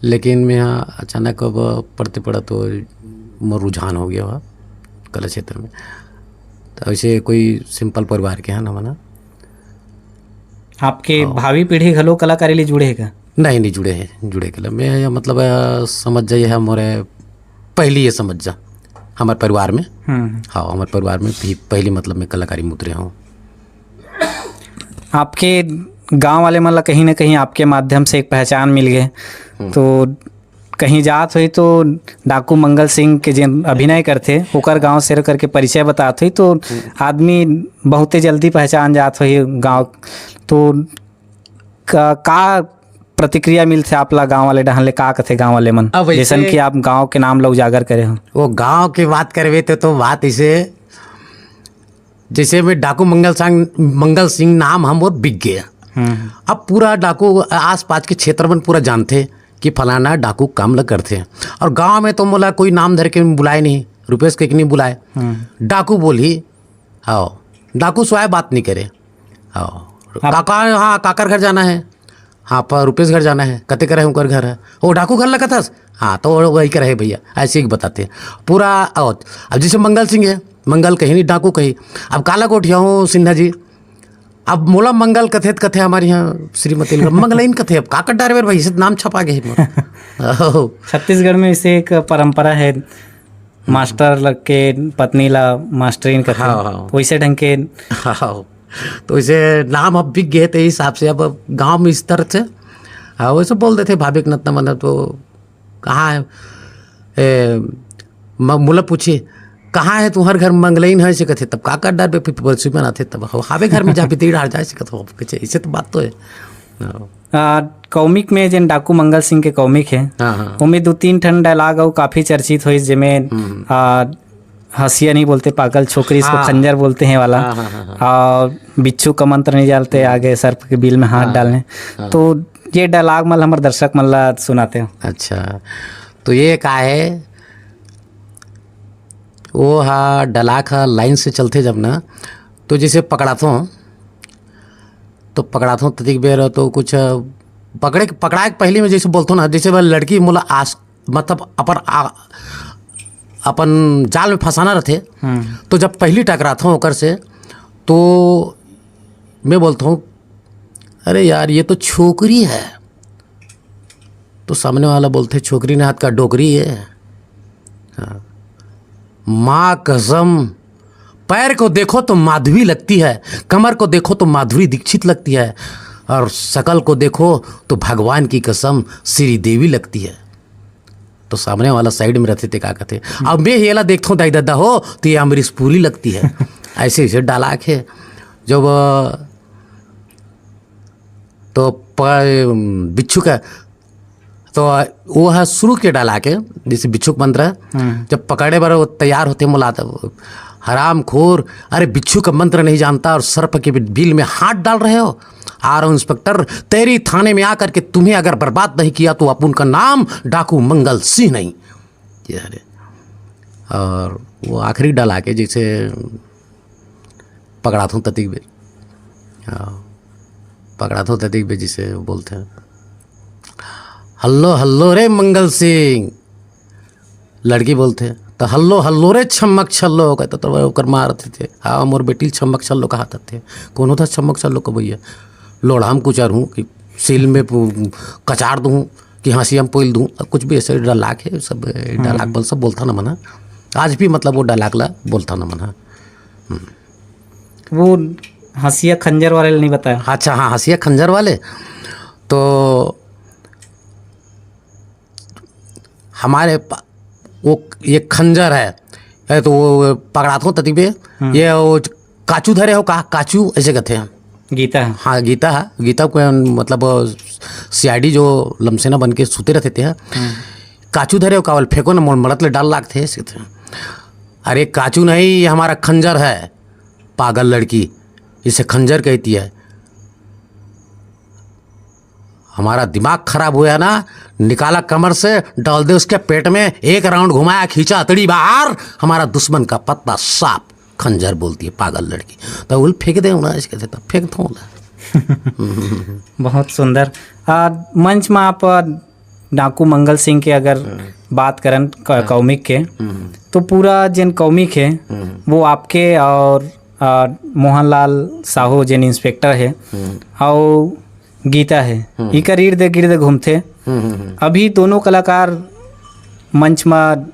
लेकिन मैं यहाँ अचानक अब पढ़ते पढ़त तो मोर रुझान हो गया हुआ कला क्षेत्र में। तो वैसे कोई सिंपल परिवार के हैं ना, मना। आपके हाँ। भावी पीढ़ी घलो कलाकारी ले जुड़े है का? नहीं, नहीं जुड़े हैं, जुड़े के लिए मैं, मतलब, अ, समझ जाइए है मोरे पहली, ये समझ जा, हमारे परिवार में। हम्म। हाँ, हमारे परिवार में भी पहली, मतलब, मैं कलाकारी में उतरे हूँ। आपके गांव वाले मन ला कहीं ना कहीं आपके माध्यम से एक पहचान मिल गए, हम्म। तो कहीं जात होई तो डाकू मंगल सिंह के जेन अभिनय करथे, ओकर गांव से करके परिचय बतात होई तो हम्म। आदमी बहुते जल्दी पहचान जात होई गांव। तो का, का प्रतिक्रिया मिलथे आप ला गांव वाले डहान ले, का कथे गांव वाले मन, अब वैसे जैसन कि आप गांव के नाम ला उजागर करे हो? वो गांव के बात करबे तो, तो बात इसे, जैसे मैं डाकू मंगल सिंह, मंगल सिंह नाम हम और बिक गया। हम्म। अब पूरा डाकू आसपास के क्षेत्र मन पूरा जानथे कि फलाना डाकू काम ल करथे। और गांव में तो मोला कोई नाम धर के बुलाए नहीं, रुपेश के नहीं बुलाए। हम्म। डाकू बोली, "आओ।" डाकू स्वाय बात नहीं करे। "आओ।" आप काका, हाँ, काकर घर जाना है? "हाँ, पर रुपेश घर जाना है।" "कते कर है उनकर घर है?" "ओ, डाकू घर लगत हस?" "हाँ, तो वही कर है भैया।" ऐसे ही बताते हैं पूरा। और अब जैसे मंगल सिंह है, मंगल कहीं नहीं, डाकू कहीं। अब काला गोठिया हूँ सिन्हा जी, अब मोला मंगल कथे त कथे हमारे यहाँ श्रीमती ल-, मंगलइन कथे, अब का कर डारे बर भाई, इसे नाम छपा गए मोर। छत्तीसगढ़ में इसे एक परंपरा है, मास्टर लग के पत्नी ला मास्टरीन कथे, हाँ, हाँ। वैसे ढंग के। हाँ, तो इसे नाम अब बिक गए, तो इस हिसाब से अब गांव में इस तरह से, हाँ, वैसे बोल देते भाभी के नतना मन तो कहाँ है? ए, म-, मोला पूछे, "कहाँ है तुम्हार घर?" "मंगलइन है," से कथे, तब का कर डरबे, फिर परसों में आथे तब, "हावे घर में जा, भीतरी डार जाए," से कथे, "इसे तो बात तो है।" हाँ। आ, कौमिक में जेन डाकू मंगल सिंह के कौमिक है, हाँ, हाँ। ओमे दो तीन ठन डायलॉग अउ काफी चर्चित होइस, जेमे, हम्म। आ, "हंसिया नहीं बोलते पागल, छोकरी इसको हाँ। खंजर बोलते हैं" वाला। हाँ, हाँ, हाँ, हाँ। आ, "बिच्छू का मंत्र नहीं जानते, हम्म। आगे सर्प के बिल में हाथ हाँ, डालने।" हाँ। तो ये डायलॉग मन हमर दर्शक मन ला सुनाते हो। अच्छा, तो ये का है, वो हा डायलॉग हा लाइन से चलते जब ना, तो जैसे पकड़ाथो, तो पकड़ाथो ततिक बेर तो कुछ पकड़े, पकड़ाए के पहली में जैसे बोलथो ना, जैसे वह लड़की मोला आस-, मतलब अपन आ-, अपन जाल में फंसाना रहते, हम्म। तो जब पहली टकराथो ओकर से, तो मैं बोलता हूँ, "अरे यार, ये तो छोकरी है।" तो सामने वाला बोलते, "छोकरी ने हाथ का डोकरी है।" हाँ। माँ कसम, पैर को देखो तो माधवी लगती है, कमर को देखो तो माधुरी दीक्षित लगती है, और शकल को देखो तो भगवान की कसम श्री देवी लगती है। तो सामने वाला साइड में रहते थे, का कहते, "अब मैं ये ला देखता हूँ दाई दादा हो, तो ये अमरीश पुरी लगती है।" ऐसे ऐसे डायलॉग है। जब, अ, तो प-, बिच्छू का, तो वो है शुरू के डायलॉग है, जैसे बिच्छू के मंत्र है, हम्म। जब पकड़े बर वो तैयार होते, मुलाकात, "हरामखोर, अरे बिच्छू का मंत्र नहीं जानता और सर्प के बिल में हाथ डाल रहे हो? आ रहा हूँ इंस्पेक्टर, तेरी थाने में आकर के तुम्हें अगर बर्बाद नहीं किया तो अपन का नाम डाकू मंगल सिंह नहीं।" ये है। और वो आखिरी डायलॉग है, जैसे पकड़ाथों ततिक बेर, हाँ, पकड़ाथों ततिक बेर जिसे बोलते हैं, "हल्लो, हल्लो रे मंगल सिंह।" लड़की बोलते हैं, "तो हल्लो, हल्लो रे छम्मक छल्लो," कहते तो ओकर मारते थे, "हाँ, मोर बेटी छम्मक छल्लो कहा थे।" कोनो था छम्मक छल्लो को भैया, लोढ़ा में कुचर हूँ कि सील में पु-, कचार दूँ कि हंसी हम पोइल दूँ, कुछ भी ऐसे डायलॉग है, सब डायलॉग हम्म। बल सब बोलता ना मना। आज भी मतलब वो डायलॉग ला बोलता ना मना। वो हंसिया खंजर वाले नहीं बताया। अच्छा, हाँ, हंसिया खंजर वाले। तो हमारे पा-, वो ये खंजर है, ये तो वो पकड़ात हो ततिक बे, ये वो काचू धरे हो का, काचू ऐसे कहते हैं। गीता है। हाँ, गीता है। गीता को मतलब सीआईडी जो लमसेना बन के सुते रहते थे, काचू धरे हो कावल फेंको ना, मोर मड़त ले डाल लागते हैं, ऐसे कहते हैं। अरे काचू नहीं, ये हमारा खंजर है, पागल लड़की, इसे खंजर कहती है। हमारा दिमाग खराब हुआ ना, निकाला कमर से, डाल दे उसके पेट में, एक राउंड घुमाया, खींचा अतड़ी बाहर, हमारा दुश्मन का पत्ता साफ। खंजर बोलती है पागल लड़की। तो उल फेंक दे ना, इसके तो फेंक दो ना। बहुत सुंदर। आ, मंच में आप, आ, डाकू मंगल सिंह के अगर बात करन क- कौमिक के, तो पूरा जिन कौमिक है वो आपके और, आ, मोहनलाल साहू जिन इंस्पेक्टर है और गीता है, इकर इर्द गिर्द घूमते। अभी दोनों कलाकार मंच में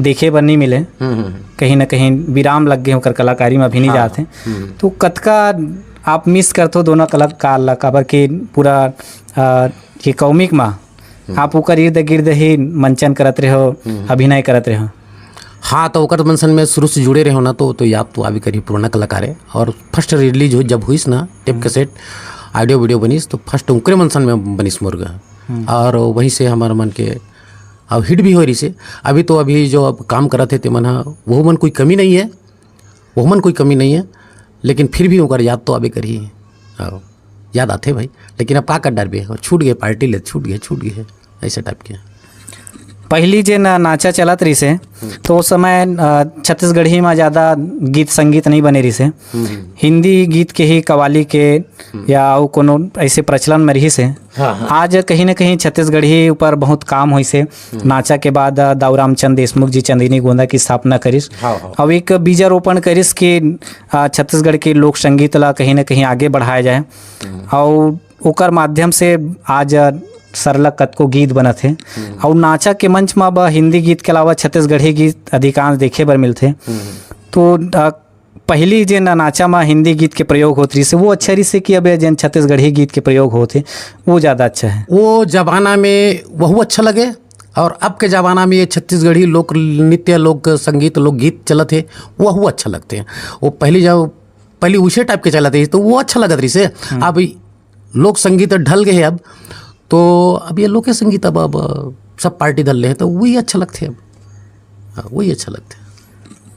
देखे बर नहीं मिले, कहीं ना कहीं विराम लग गए ओकर कलाकारी में, अभी नहीं जाते। तो कतका आप मिस करथो दोनों कलाकार ला, काबर कि पूरा, आ, ये कौमिक में आप ओकर इर्द गिर्द ही मंचन करत रहो, अभिनय करत रहो। हाँ, तो ओकर मंचन में शुरू से जुड़े रहो ना, तो तो याद तो आबे करी, पुराना कलाकार है। और फर्स्ट रिलीज हो जब हुईस ना, टेप कैसेट, ऑडियो वीडियो बनिस, तो फर्स्ट उनकरे मंचन में बनिस मुर्गा। और वहीं से हमारे मन के अब हिट भी हो रही से। अभी तो अभी जो अब काम करत है तेमन हा, वो मन कोई कमी नहीं है, वो मन कोई कमी नहीं है, लेकिन फिर भी ओकर याद तो आबे करी। हाँ, याद आते भाई, लेकिन अब का कर डरबे, और छूट गए पार्टी ले, छूट गए, छूट गए, ऐसे टाइप के। पहली जे ना नाचा चलत रहिसे, तो उस समय, अ, छत्तीसगढ़ी में ज़्यादा गीत संगीत नहीं बने रहिसे। हिंदी गीत के ही कवाली के या अउ कोनो ऐसे प्रचलन में रहिसे। आज कहीं ना कहीं छत्तीसगढ़ी ऊपर बहुत काम होइसे। नाचा के बाद, अ, दाऊ रामचंद देशमुख जी चंदिनी गोंदा की स्थापना करिस। अब एक बीजारोपण करिस कि, अ, छत्तीसगढ़ के लोक संगीत ला कहीं ना कहीं आगे बढ़ाया जाए। और ओकर माध्यम से आज सरलग कतको गीत बनत हे। और नाचा के मंच में अब हिंदी गीत के अलावा छत्तीसगढ़ी गीत अधिकांश देखे बर मिलथे। तो, अ, पहली जे ना-, नाचा में हिंदी गीत के प्रयोग होत रहिसे, वो अच्छा रहिसे कि अब ये जेन छत्तीसगढ़ी गीत के प्रयोग होत हे, वो ज़्यादा अच्छा है? वो जमाना में वहू अच्छा लगे, और अब के जमाना में ये छत्तीसगढ़ी लोक नृत्य, लोक संगीत, लोकगीत चलत हे, वहू अच्छा लगते हैं। वो पहली जब, पहली उसे टाइप के चलत रही, तो वो अच्छा लगत रहिसे। अब लोक संगीत ढल गए हे अब, तो अब ये लोक संगीत अब, अब सब पार्टी धर ले हे, तो वही अच्छा लगते हे अब। हाँ, वही अच्छा लगते हे।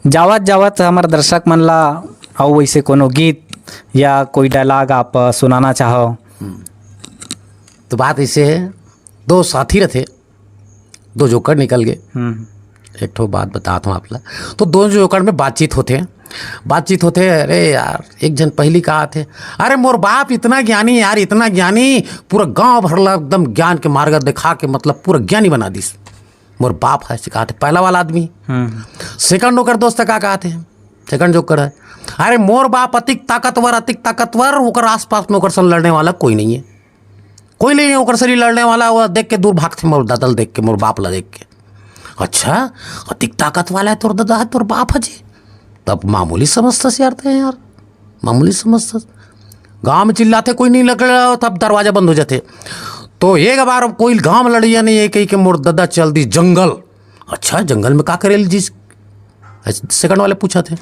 जावत जावत हमर दर्शक मन ला अउ वैसे कोनो गीत या कोई डायलॉग आप सुनाना चाहो? तो बात ऐसे है, दो साथी रहते, दो जोकर निकल गए। एक ठो बात बताता हूँ आप ला। तो दोनों जोकर में बातचीत होते हैं, बातचीत होते हैं। अरे यार, एक जन पहली कहा थे, "अरे मोर बाप इतना ज्ञानी यार, इतना ज्ञानी, पूरा गांव भर ला एकदम ज्ञान के मार्ग दिखा के, मतलब, पूरा ज्ञानी बना दिस। मोर बाप है," ऐसे कहा थे पहला वाला आदमी। सेकंड ओकर दोस्त का कहा थे, सेकंड जोकर है, "अरे मोर बाप अतिक ताकतवर, अतिक ताकतवर, ओकर आसपास में ओकर सन लड़ने वाला कोई नहीं है, कोई नहीं है ओकर सरी लड़ने वाला।" वो देख के दूर भागते, मोर ददल देख के, मोर बाप ला देख के। "अच्छा, अतिक ताकत वाला है तोर ददा है, तोर बाप है जी?" तब मामूली समझता यार, ते यार मामूली समझता। गांव में चिल्लाते, कोई नहीं लड़ रहा, तब दरवाजा बंद हो जाते। तो एक बार अब कोई गांव में लड़िया नहीं है, कही के मोर ददा चल दी जंगल। "अच्छा, जंगल में का करे जिस?" सेकंड वाले पूछा थे।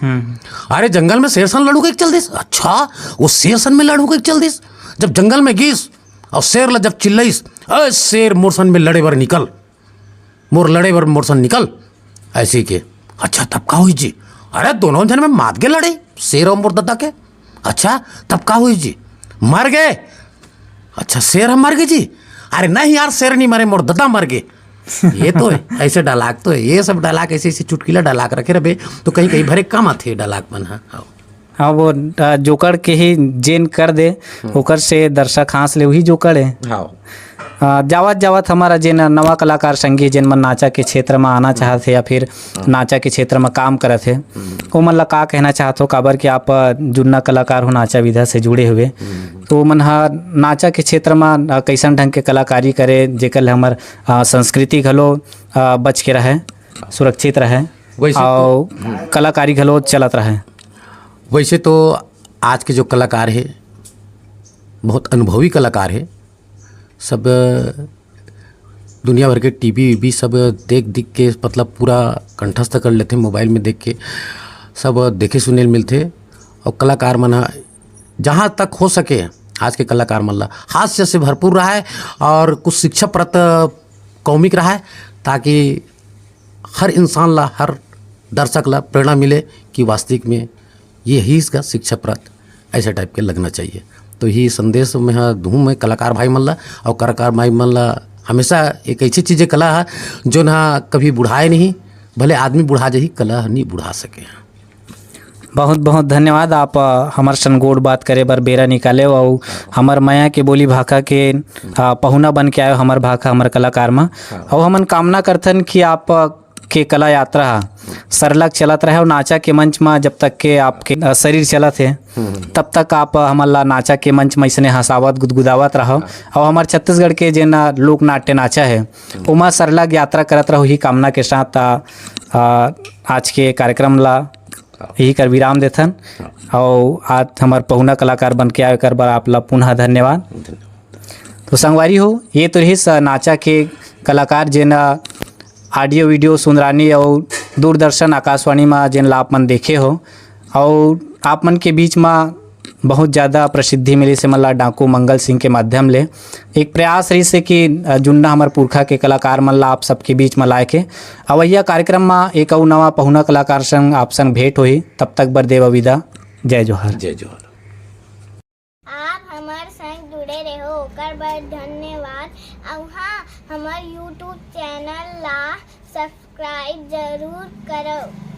"अरे, जंगल में शेर सन लड़ू के चल दिस।" "अच्छा, वो शेर सन में लड़ू के चल दिस?" "जब जंगल में गिस और शेर ला जब चिल्लाइस, 'अरे शेर, मोर सन में लड़े बर निकल, मोर लड़े बर मोर सन निकल,' ऐसे के।" "अच्छा, तब का हुई जी?" "अरे, दोनों जन में मात के लड़े, शेर और मोर ददा के।" "अच्छा, तब का हुई जी?" "मर गए।" "अच्छा, शेर हम मर गए जी?" "अरे नहीं यार, शेर नहीं मरे, मोर ददा मर गए।" ये तो है, ऐसे डायलॉग तो है, ये सब डायलॉग ऐसे ऐसे चुटकीला डायलॉग रखे रहे, तो कहीं कहीं भरे काम आते डायलॉग मन। हाँ, हाँ। हाँ, वो, अ, जोकर के ही जेन कर दे, ओकर से दर्शक हाँस ले, वही जोकर है। हाँ। अ, जावत जावत हमारा जेन नवा कलाकार संगी जेन मन नाचा के क्षेत्र में आना चाहत हे या फिर नाचा के क्षेत्र में काम करत हे, ओमन ला का कहना चाहत हो, काबर कि आप, अ, जुन्ना कलाकार हो, नाचा विधा से जुड़े हुए, तो ओमन ह नाचा के क्षेत्र में, अ, कैसन ढंग के कलाकारी करे, जेकर ले हमर, अ, संस्कृति घलो, अ, बच के रहे, सुरक्षित रहे वैसे तो और कलाकारी घलो चलत रहे। वैसे तो आज के जो कलाकार हे, बहुत अनुभवी कलाकार हे, सब दुनिया भर के टीवी वीवी सब देख दिख के, मतलब, पूरा कंठस्थ कर लेथे मोबाइल में देख के, सब देखे सुने ल मिलथे। और कलाकार मन ह जहाँ तक हो सके, आज के कलाकार मन ला हास्य से भरपूर रहा है और कुछ शिक्षाप्रद कॉमिक रहा है, ताकि हर इंसान ला, हर दर्शक ला प्रेरणा मिले कि वास्तविक में यही इसका शिक्षाप्रद ऐसा टाइप के लगना चाहिए। तो यही संदेश में हाँ दूँ मैं कलाकार भाई मन ला, और कलाकार भाई मन ला हमेशा एक ऐसी चीज़ें कला है जो ना कभी बुढ़ाए नहीं, भले आदमी बुढ़ा जाही, कला नहीं बुढ़ा सके। बहुत बहुत धन्यवाद आप, अ, हमर संग गोठ बात करे बर बेरा निकाले अउ हमर मया के बोली भाखा के, अ, पहुना बन के आयो हमर भाखा, हमर कलाकार म। अउ हमन कामना करथन कि आप, अ, के कला यात्रा ह सरलग चलत रहे अउ नाचा के मंच म जब तक के आपके, अ, शरीर चलत हे, तब तक आप, अ, हमन ला नाचा के मंच म अइसने हंसावत गुदगुदावत रहव। अउ हमर छत्तीसगढ़ के जेन, अ, लोक नाट्य नाचा हे, ओमा सरलग यात्रा करत रहो, ही कामना के साथ, अ, अ, आज के कार्यक्रम ला यही कर विराम देथन। अउ आज हमर पहुना कलाकार बन के आए, एकर बर आप ला पुनः धन्यवाद। तो संगवारी हो, ये तो रहिस नाचा के कलाकार, जेन ऑडियो वीडियो सुंदरानी अउ दूरदर्शन आकाशवाणी मा जेन ला आप मन देखे हो, अउ आप मन के बीच मा बहुत ज़्यादा प्रसिद्धि मिलिस हे मन ला डाकू मंगल सिंह के माध्यम ले। एक प्रयास रहिस हे कि, अ, जुन्ना हमर पुरखा के कलाकार मन ला आप सबके बीच म लाए के। अवइया कार्यक्रम म एक अउ नवा पहुना कलाकार संग आप संग भेंट होही। तब तक बर देवा विदा। जय जोहार। जय जोहार। आप हमर संग जुड़े रहो, ओकर बर धन्यवाद। अउ हाँ, हमर YouTube चैनल ला सब्सक्राइब जरूर करव।